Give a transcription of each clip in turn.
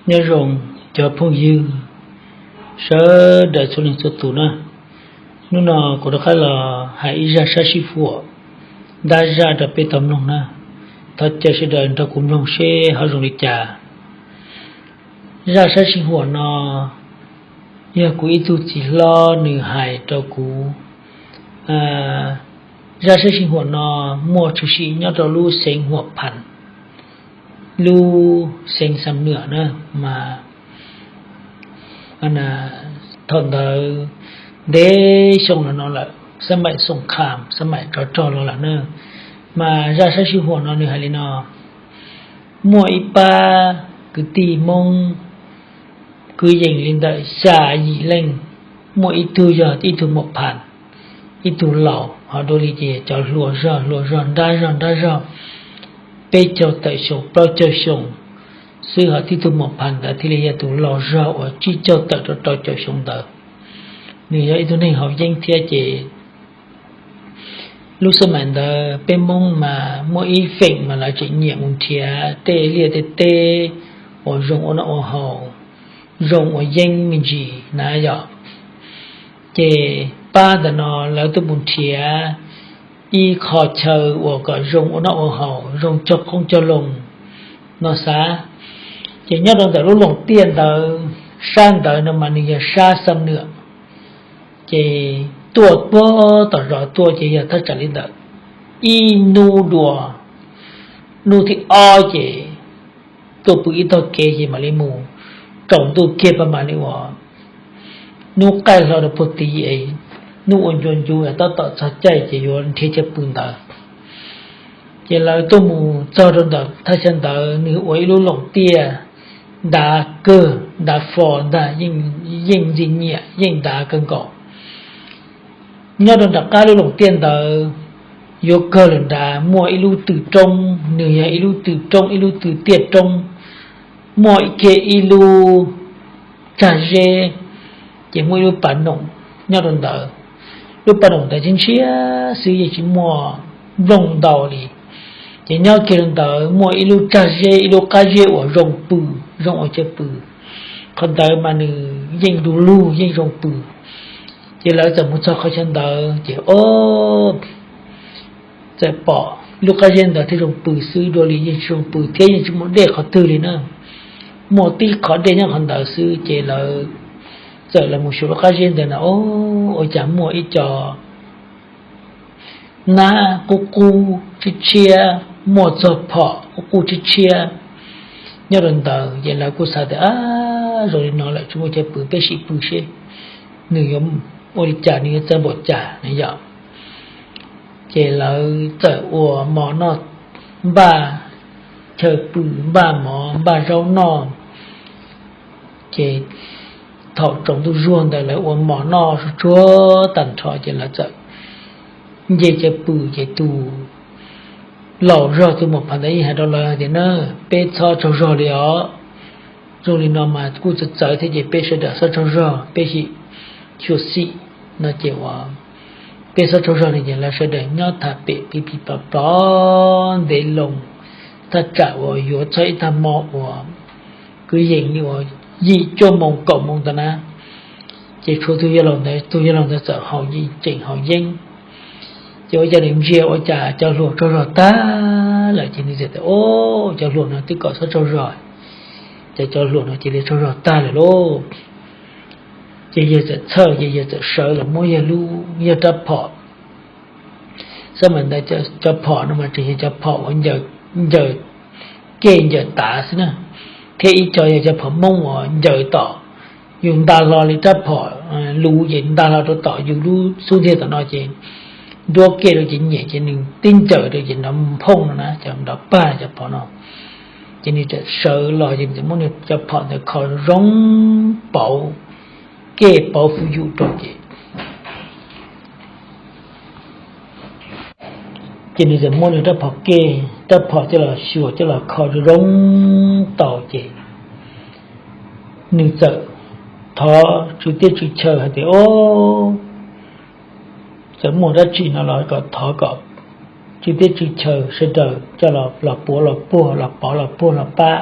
Nyob zoo cov phooj ywg sawv daws txhua leej txhua tus na. Hnub no kuv rov qab los hais ib zaj sab sij huam dab zaj rau peb tau mloog na. Thov caw sawv daws nrog kuv mloog seb ho zoo li cas. Zaj sab sij huam no yog kuv ib tug txiv hlob nws hais rau kuv. Zaj sab sij huam no muaj tshwm sim nyob rau lub xeev Huam Phas, lub xeev Xam Nuam na. Mas thaum ntawd ntev xyoo los no lawm, xab maim xoom kham, xab maim rov rog los lawm na. Mas zaj sab sij huam no nws hais li no: muaj ib pab kwv tij Hmoob kwv yees li ntawm xya yim leej, muaj ib tug yog ib tug Huam Phas, ib tug laus, ho dua li ces cov hluas zog hluas zog nrab zog nrab zog, peb caug tawm xyoo plaub caug xyoo xwb, ho tib tug Huam Phas ntawd thiaj li yog tus laus zog uas tsib caug tawm rau rau caum xyoo ntawd. Nws yog ib tug neeg haus yeeb thiab ces lub xab maim ntawd peb Hmoob mas muaj ib feem mas lawv tseem nyiam mus nrhiav tej liaj tej teb uas zoo ua noj ua haus, zoo ua yeeb me ntsis na yom. Ces pab ntawm no lawv tuaj mus nrhiav ib qho chaw uas kom zoo ua noj ua haus, zoo cog qoob cog loo no xav. Ces nyob rau ntawm lub Loos Tiaj ntawd, sab ntawd no mas nws yog sab Xam Nuam. Ces tuaj puag tom zos tuaj ces yog thaj tsam li ntawm ib hnub dua, hnub thib ob ces tuaj pw ib tog kev ces mam li mus, tsaus ntuj kiag pab mam li ua, hnub qaij hlo rau puag tid es hnub ua ncua ncu tab tom txog caij ces yuav nrhiav chaw pw ntawd. Ces lawv tuaj mus txog rau ntawm thaj chaw ntawd, nws ua ib lub Loos Tiaj ntav kawg, ntav fo ntag, yeej ntxim nyiam, yeej ntav kawg nkaus. Nyob rau nram qab lub Loos Tiaj ntawd, yuav kawg lawm nrad muaj ib lub tw roob, nws yog ib lub tw roob, ib lub tw tiaj roob, muaj kiag ib lub tsag zeb, ces muaj ib lub pas noom nyob rau ntawd. Lub pas noom ntawd tib ntshiab xwb, yeej tsis muaj nplooj ntau li. Ces nyob kiag rau ntawd muaj ib lub tsag zeb, ib lub qab zeb uas zoo pw, zoo ua chaw pw. Qhov ntawd mas nws yeej du lug, yeej zoo pw. Ces lawv txawm mus txog qhov chaw ntawd ces o, txawm pom lub qab zeb ntawd thiaj zoo pw xwb, dua li yeej tsis zoo pw thiab yeej tsis muaj dej qhov twg li na. Muaj tib qhov dej nyob qhov ntawd xwb, ces lawv txawm los mus xyuas lub qab zeb ntawd na, o, ua cas muaj ib co nab qub qub tshiab tshiab, muaj txog phom qub qub tshiab tshiab nyob rau ntawd. Ces lawv kuj xav tias, a, zoo li no lawm tsis muaj chaw pw, peb sim pw seb nws yuav ua li cas, nws yuav txawv npaum cas na yom. Ces lawv txawm ua mov noj, npaj chaw pw, npaj mov npaj zaub noj. Ces thaum tsaus ntuj zuag ntawd lawv ua mov noj tsuag tag nrho ces lawv txawm nce chaw pw. Ces tus laus zog tus muam phas ntawd yeej hais rau lawv tias, na, peb txhob tsaug zog li os. Zoo li no mas kuj txawv txawv thiab ces peb sawv daws txhob tsaug zog, peb sim xyuam xim no ces ua, peb txhob tsaug zog li. Ces lawv sawv daws nyob tham pem pib pib pom pom ntev loo, thaj tsam uas yuav txog ib tag hmo uas kwv yees li uas yim cuaj moos kaum moos ntawd na. Ces tshuav tus yawg laus ntawd, tus yawg laus ntawd txawm haus yeeb, tseem haus yeeb. Ces ua cas nws ntsia ua cas cov hluas tsaug zog tag lawm ces nws txawm tias, o, cov hluas no twb kom txhob tsaug zog, ces cov hluas no cia li tsaug zog tag lawm lauj. Ces yawg txawm txhawj ces yawg txawm sawv los muab yawg lub, yawg rab phom, xab maim ntawd cov phom no mas tseem yog cov phom uas ncaws kej ncaws tav xwb na, thiab ib co yog cov phom Hmoob uas ncaws tom, yus nta hlo li rab phom luv ces nta hlo rau tom yus lub xub ntiag tom no ces nruab kej rau ces nyiam ces nws tib ncaws rau ces nrov nphooj no na, cov nrov pag cov phom no. Ces nws txawm sawv los ces nws txawm muab nws cov phom ntawd kho zoo pauv kej pauv fuv yus rau ces, ces nws txawm muab nws rab phom kej, rab phom coj los xyuas coj los kho zoo zoo tau ces nws txawm thov tswv teb tswv chaw hais tias, o, txawm muaj dab tsi no los kom thov kom tswv teb tswv chaw sawv daws coj los puav los puag los pov los puag los pab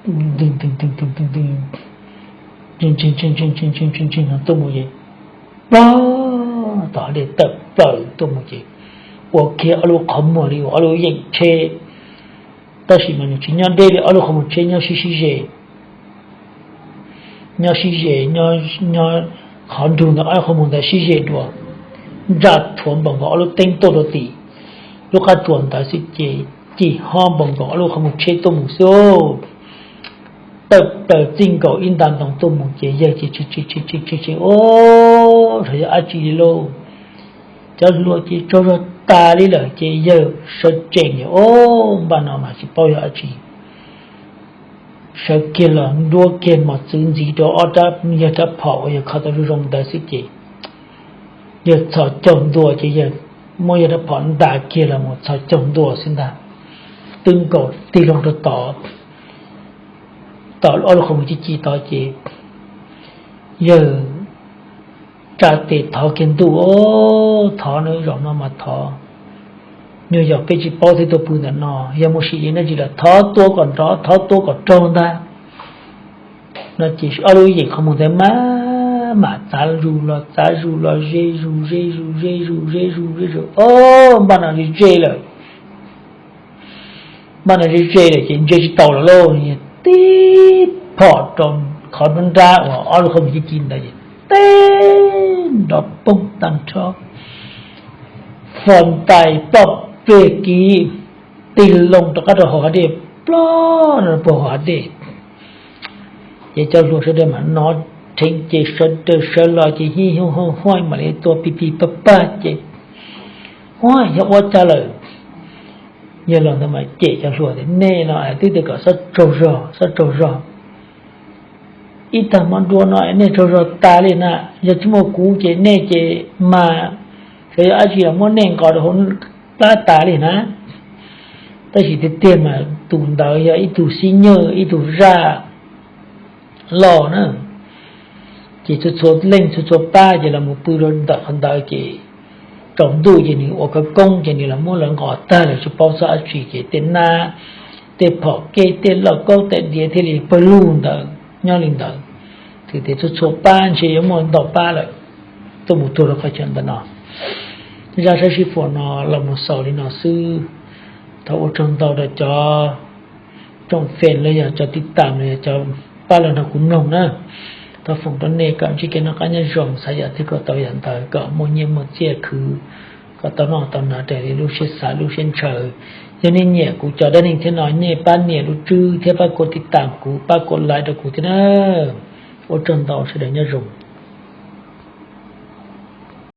ntws ntws ntws ntws ntws ntws ntws ntws ntws no tuaj mus ces, plob, tom hav dej tawm plaws tuaj mus ces ua kiag ob lub qhov muag li uas ob lub yeem tsheb, tab sis mas nws tsis nyob deb li, ob lub qhov muag tsheb nyob sib sib ze, nyob sib ze, nyob qhov nrug ntawd ob lub qhov muag ntawd sib ze dua, ntsa thuav npaum nkaus ob lub teeb tuaj rau tim lub qab tsuas ntawd xwb ces cim hob npaum nkaus ob lub qhov muag tsheb tuaj mus xwb. Tawm plaws txij nkaus ib nta ntoo tuaj mus ces yawg ces tsis tsis tsis tsis tsis tsis, o, xyov yog dab tsi li lauj. Cov hluas ces tsaug zog tas li lawm ces yawg sawv tsees, o, npaj no mas tsis paub yog dab tsi. Sawv kiag los nruab kiag mos txwv ntxiv rau ob rab, yawg rab phom uas yawg kho tau zoo zoo ntawd xwb ces yawg txhos caug ntua ces yawg muab yawg rab phom ntas kiag los mus txhos caug ntua xwb ntag. Twb nkaus tig loo rau tod, tom ob lub qhov muag ci ci tod ces yawg tsa tes thov kiag ntuj, o, thov nawb, zaum no mas thov. Nyuag yaus peb tsis paub thiab tuaj pw ntawm no, yog mus sim li dab tsi los thov tua kom nrov, thov tua kom raug ntag. No ces ob lub yeem qhov muag ntawd mam mam txav zus los txav zus los ze zus ze zus ze zus ze zus ze zus, o, npaj no ze ze lawm. Npaj no ze ze lawm ces ntsia tsis taus lawm lauj, tib phom rau qhov nruab nrab uas ob lub qhov muag ci ci ntawd ces teb nrov poob tag nrho, fo ntais ploj pleg kiv tig loo rov qab rau hauv hav dej, ploj rau puag hauv hav dej. Ces cov hluas sawv daws mam hnov rheev ces sawv daws sawv los ces hib hub hauj huaj mam li tua pig pig pag pag ces, ua, yog ua cas lawm? Yawg los ntawd mas cem cov hluas tias nej no twb tias kom txhob tsaug zog, txhob tsaug zog. Ib tag hmo nruab no nej tsaug zog tas li na, yog tsis muaj kuv ces nej ces mas xyov yog dab tsi los muab nej nqos rau hauv plab tas li na. Tab sis tiag tiag mas tus ntawd yog ib tug xib nyawj, ib tug zaj loj na. Ces txhua txhua leej txhua txhua pab ces los mus pw rau ntawm qhov ntawd ces tsaus ntuj ces nws ua khawv koob ces nws los muab lawv nqos tag lawm tsis paub txog dab tsi ces tej nab, tej phom kej, tej lauj kaub tais diav thiaj li pawg lug ntawd nyob li ntawd. Txhais tias txhua txhua pab ntshe yuav muaj ntau pab lawm tuaj mus tuag rau qhov chaw ntawm no. Zaj sab sib fam no los mus xaus li no xwb. Thov ua tsaug ntau rau cov tsoom fem los yog cov tij tam los yog cov pab los nrog kuv mloog na. Thov foom rau nej kom ntsib kev noj qab nyob zoo, xav yam twg kom tau yam ntawd, kom muaj nyiaj muaj txiaj khwv, kom tau noj tau hnav raws li lub siab xav lub siab ntshaw. Yog nej nyiam kuv cov dab neeg thiab no nej pab nias lub tswb thiab pab kov tij tam kuv, pab kov like rau kuv thiab na. Ua tsaug ntau, sawv daws nyob zoo.